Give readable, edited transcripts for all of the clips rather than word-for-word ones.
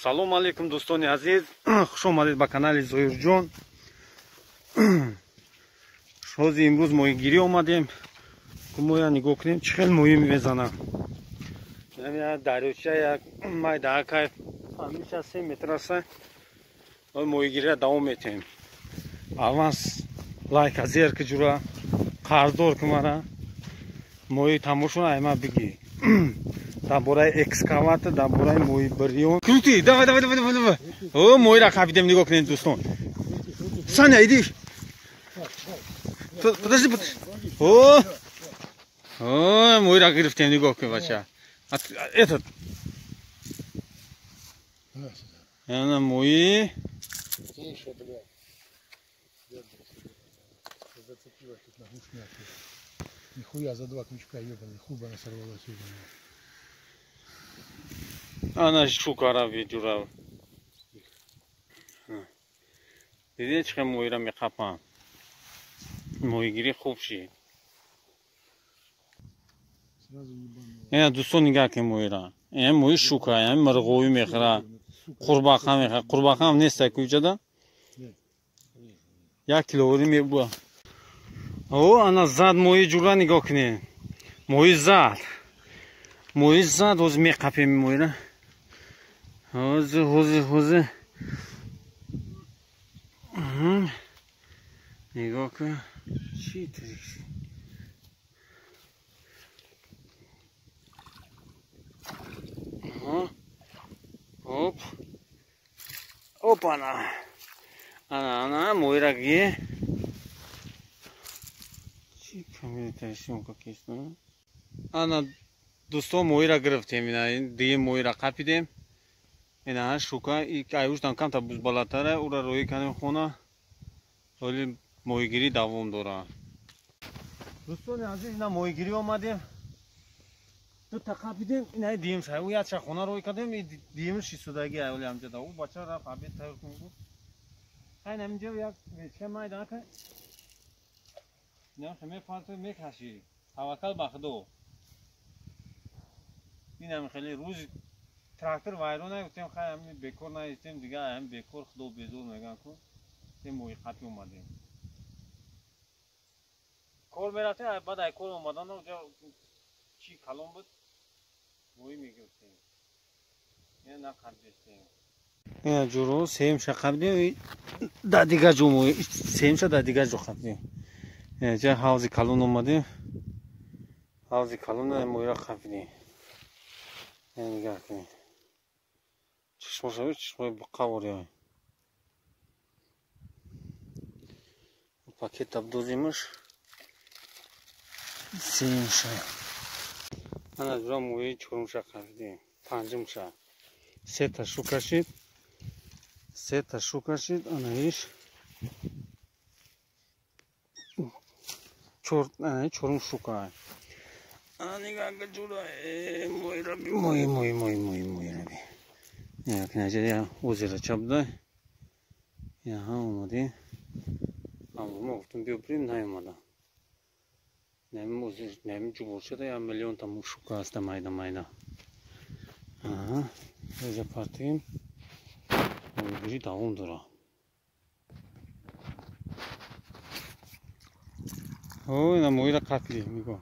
Салом алейкум, дӯстони азиз. Хуш омадед ба канали Зоирҷон. Ҳози имрӯз моҳигирӣ омадем. Моя нигоҳ кунем, чӣ хел моҳӣ мезанам. Дарёча як майдаакай ҳамиша 3 метр аст. Моҳигириро давом метиҳем. Аванс лайка зер ки ҷура, қарздор ки мара. Моҳи тамошо айма бигӣ. Дар бораи экскаватор, дар бораи моҳибириён. Крути, давай, давай, давай, давай, давай. О, моҳиро қапидем, нигоҳ кунед, дӯстон. Саня, иди. Подожди, подожди. О, о, моҳиро гирифтем, нигоҳ кун, бача. Этот. Ана моҳи. Тише, блядь. Зацепилась тут на глушняк. Нихуя за два крючка ебаный, хуба сорвалась ебаная. Ана шукара видюра. Дидед чӣ моҳиро меқапам. Моҳигирӣ хуб шид. Ина дӯстон нигоҳ кун моҳиро. Ин моҳи шука, ин мирғовӣ мехӯра, қурбақа мехӯра. Қурбақа ҳам нест куҷада? 1 киловори мебуа. О, ана зад моҳи ҷура нигоҳ кунед. Моҳи зад. Моҳи зад, ҳозир меқапем моҳиро. Ҳозир, ҳозир, ҳозир. Нигоҳ кун. Чӣ трикс? Оп. Опана. Ана, ана, моҳиро ги. Чӣ камера съёмка кист? Ана дӯстон моҳиро гирифтем, ина дигар моҳиро қапидем. Ина шука, аюштан камта бузбалатара, ура роҳӣ кардем хона. Ҳоли моҳигирӣ давом дорад. Дӯстони азиз, ина моҳигирӣ омадем. Дута қапидем, ина диюмша, ӯ якша хона роҳӣ кардем, диюмш истодагӣ ҳоли ҳамҷода. Ӯ бача рафт обед тайёр кун гуфт. Айн ҳаминҷо як речка майда ка. Ина мепартои мекашӣ. Таваккал ба Худо. Инам хеле рӯз трактор вайрон нагуфтем, хай ҳамин бекор наистем, дигар ҳамин бекор Худо безор мегӯянд ку. Тем моҳи қапи омадем. Кор мерафтем, баъд ай кор омадан уҷа чӣ калон буд, моҳӣ мегирифтем. Ина нақабдистем. Ина ҷуро сеюмша қабдем, дар дигар ҷо моҳӣ, сеюмша дар дигар ҷо қабдем. Ина ҷа ҳавзи калон омадем. Ҳавзи калон моҳиро қабдем. Нигоҳ кунед. Чашмоша, чашмои буққа вория. Пакет абдозимаш. Сеюмша. Ана ҷура моҳи чорумша қабдем. Панҷумша. Сета шу кашид. Сета шу кашид. Ана иш. Чор, ана чорум шука. Ана нигоҳ кун ҷура. Моҳи раби, моҳи, моҳи, моҳи, моҳи, моҳи раби. Нигоҳ кун, аҷа я озера чап буда. Яҳа омадем. Ама мо гуфтем биё бирем, наомада. Нами озер, нами ҷуборчада я миллион та шука аста майда майда. Аҳа, оза партоем. Моҳигирӣ давом дорад. О, ина моҳиро қапидем, нигоҳ.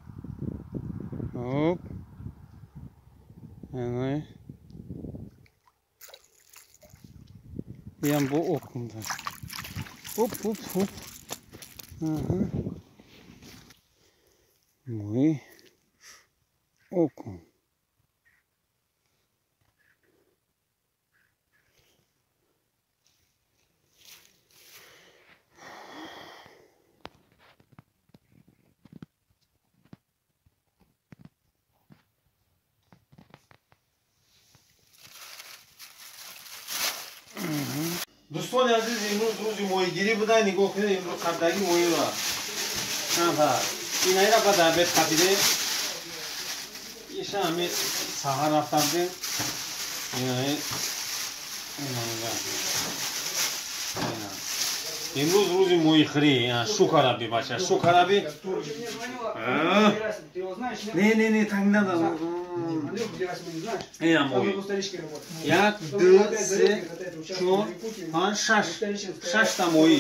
Оп. Ана. Иам бо окунда. Оп, оп, оп. Аҳа. Моҳи окун. Дӯстони азиз, имрӯз рӯзи моҳигирӣ буда, нигоҳ кунед имрӯз қабдаги моҳиро. Чанд инаира баъд обед қапидем. Иша ҳами саҳар рафта будем. Инаи ина нигоҳ кунед. Ина. Имрӯз рӯзи моҳихӯрӣ. Шукараби бача, шукараби. Не, не, не, так не надо. Ина моҳи. Як, ду, се, чор, панҷ, шаш. Шашта моҳӣ.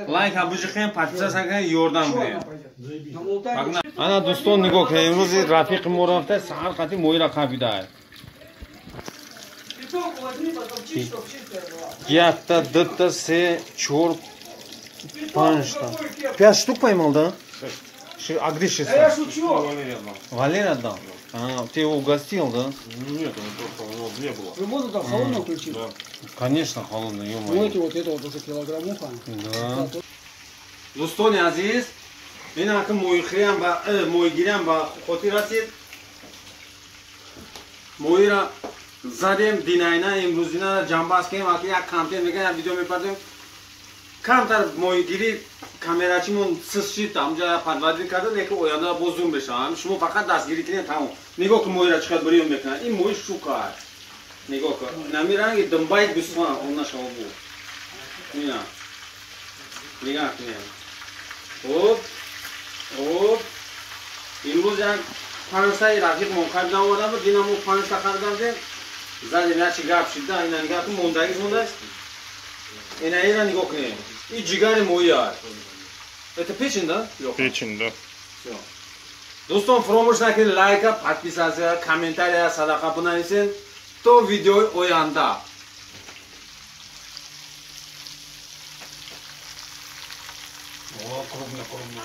Лайка бижихем, подписаться кунем, ёрдам кунем. Ана дӯстон нигоҳ кунед, имрӯзи рафиқи мо рафта саҳар қати моҳиро қапидааст. Якта, дута, се, чор, панҷта. Пять штук поймал, да? А где шесть? Я шучу. Валера дал? А, ты его угостил, да? Нет, он просто, у него две было. Вы воду там холодную включили? Да. Конечно, холодную, ё-моё. Ну, это вот, это вот уже килограммуха. Да. Дӯстони азиз, ин ки моҳихӯриам ба моҳигириам ба хотир расид. Моҳиро задем динайна, имрӯзинара ҷамбаст кардем, вақте як контент мекардем, як видео мепардем. Камтар моҳигирӣ камерачимон сис шид, ҳамҷа подводить карда, лекин оянда боз зум мешавад. Шумо фақат дастгирӣ кунед, тамом. Нигоҳ кун моҳиро чӣ қадр бирён мекунад. Ин моҳи шука аст. Нигоҳ кун. Нами ранги думбаи гӯсфанд он нашава буд. Ина. Нигоҳ кунед. Хуб. Хуб. Имрӯз як панҷтаи рафиқмон қабида омада буд, дина мо панҷта қабида будем. Задем як чи гап шид, да, ина нигоҳ кун, мондагиш мондааст. Ина ира нигоҳ кунед. Ин ҷигари моҳӣ аст. Это печень, да? Печень, да. Всё. Дӯстон, фаромӯш накунед лайка, подписаться, комментария, садақа бинависед. То видеои оянда. О, крупно, крупно.